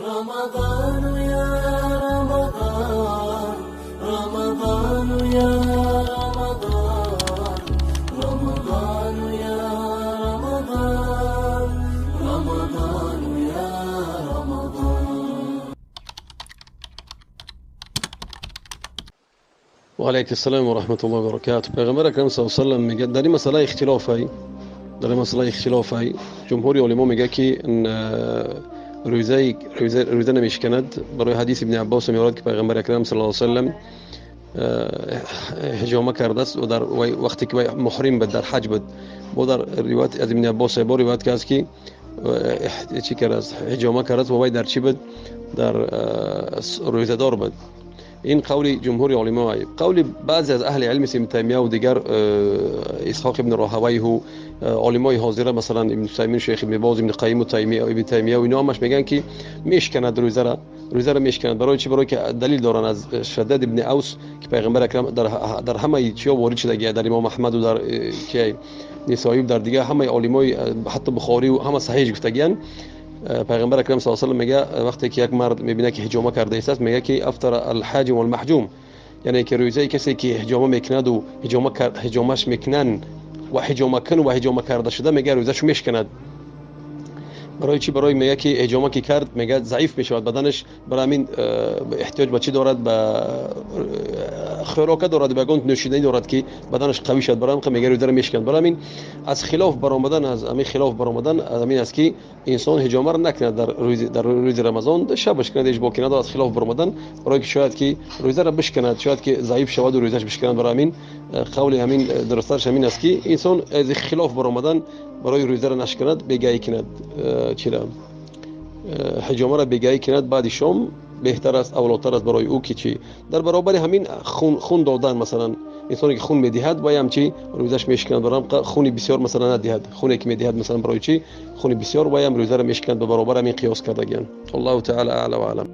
رمضان يا رمضان، رمضان يا رمضان، رمضان يا رمضان، رمضان يا رمضان. و علیک السلام و رحمت الله و برکاته. پیغمبر اکرم صلی الله علیه و سلم میگه در این مسئله اختلاف های، در این مسئله اختلاف های جمهوری علما میگه که روزه نمیشکند. برای حدیث ابن عباس میاد که پیغمبر اکرم صلی الله علیه و سلم حجامه کرده است و در وقتی که محرم بود در حج بود، با در روایت از ابن عباس با روایت که است که چی کرده است، حجامه کرده است و وی در چی بود، در روزه دار بود. این قول جمهور علما. قول بعضی از اهل علم مثل ابن تیمیه و دیگر اسحاق ابن راهویه و علمای حاضره مثلا ابن تیمیه، شیخ ابن باز، ابن قیم و تیمیه ابن تیمیه و اینا همش میگن که میشکند روزه را، روزه را میشکند. برای چی؟ برای که دلیل دارن از شداد ابن اوس که پیغمبر اکرم در همه چیا وارد شده، در امام احمد و در که نسائی و در دیگه همه علمای حتی بخاری و همه صحیح گفتگیان. پیغمبر اکرم صلی الله علیه و سلم میگه وقتی که یک مرد میبینه که حجامه کرده است، میگه که افطر الحاجم والمحجوم، یعنی که روزه کسی که حجامه میکند و حجامش میکنن و حجامه کن و حجامه کرده شده، میگه روزهش میشکند. برای چی؟ برای میگه که حجامه که کرد میگه ضعیف میشود بدنش، برای همین احتیاج به چی دارد؟ به خوراک دارد، به گند نوشیدنی دارد که بدنش قوی شد. برای همین میگه روزه میشکند. برای همین از خلاف برآمدن، از همین خلاف برآمدن از همین است که انسان حجامه را نکند در روز رمضان، شبش کند هیچ باکی ندارد. از خلاف برآمدن برای که شاید که روزه را بشکند، شاید که ضعیف شود و روزش بشکند. برای همین قول همین درستش همین است که انسان از خلاف برآمدن برای روزه را نشکند، بگاهی کند، چرا حجامه را بگاهی کند بعد شام بهتر است، اولاتر است برای او که چی در برابر همین خون دادن. مثلا انسانی که خون میدهد باید هم چی روزش میشکند، برام خونی بسیار مثلا ندهد، خونی که میدهد مثلا برای چی خونی بسیار باید هم روزه را میشکند، به برابر همین قیاس کردگیان. الله تعالی اعلی و اعلم.